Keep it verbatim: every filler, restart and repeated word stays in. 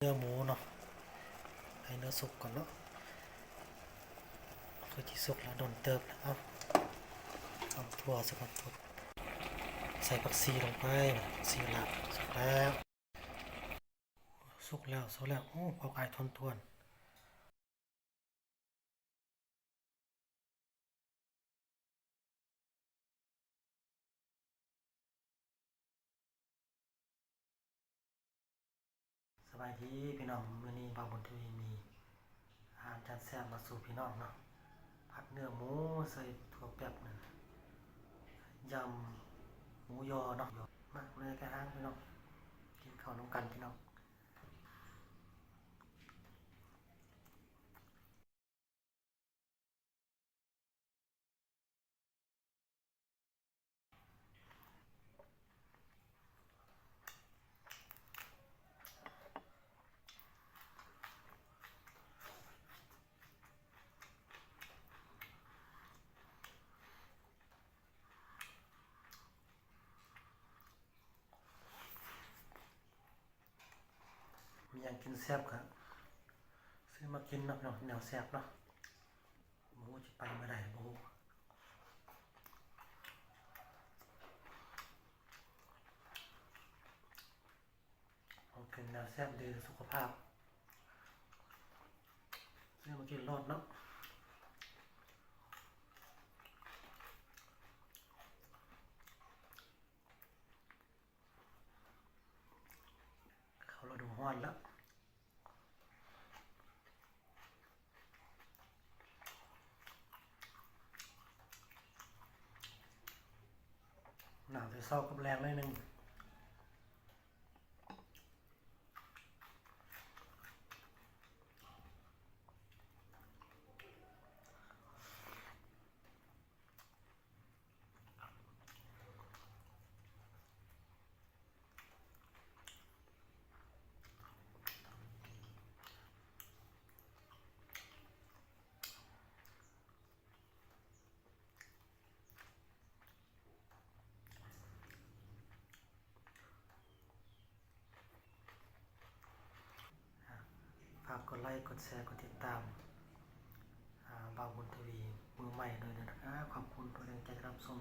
เนื้อหมูเนาะ ให้เนื้อสุกก่อนเนาะ คือที่สุกแล้ว โดนเติบแล้ว เอา เอาถั่วใส่ก่อน ถั่ว ใส่ผักชีลงไป ผักชีลาบ สุกแล้ว สุกแล้ว สุกแล้ว โอ้ เผาไก่ทวนๆ สบายดีพี่น้อง มื้อนี้บ่าวบุญทวีมีอาหารจานแซ่บมาสู่พี่น้องเนาะ ผัดเนื้อหมูใส่ถั่วแป๊บหนึ่ง ยำหมูยอเนาะ มาเลยกระห้างพี่น้อง กินข้าวนำกันพี่น้อง มีหยังกินแซ่บก็ซื้อมากินเนาะพี่น้อง แนวแซ่บเนาะ บ่ฮู้สิไปมื้อใด บ่ฮู้ ของกินแนวแซ่บดีต่อสุขภาพ ซื้อมากินโลดเนาะ เข้าฤดูร้อนแล้ว หนาวแต่เช้ากับแลงหน่อยหนึ่ง ฝากกดไลค์ กดแชร์ กดติดตาม อ่า บ่าวบุญทวี มือใหม่ด้วยนะครับ ขอบคุณทุกแรงใจที่รับชม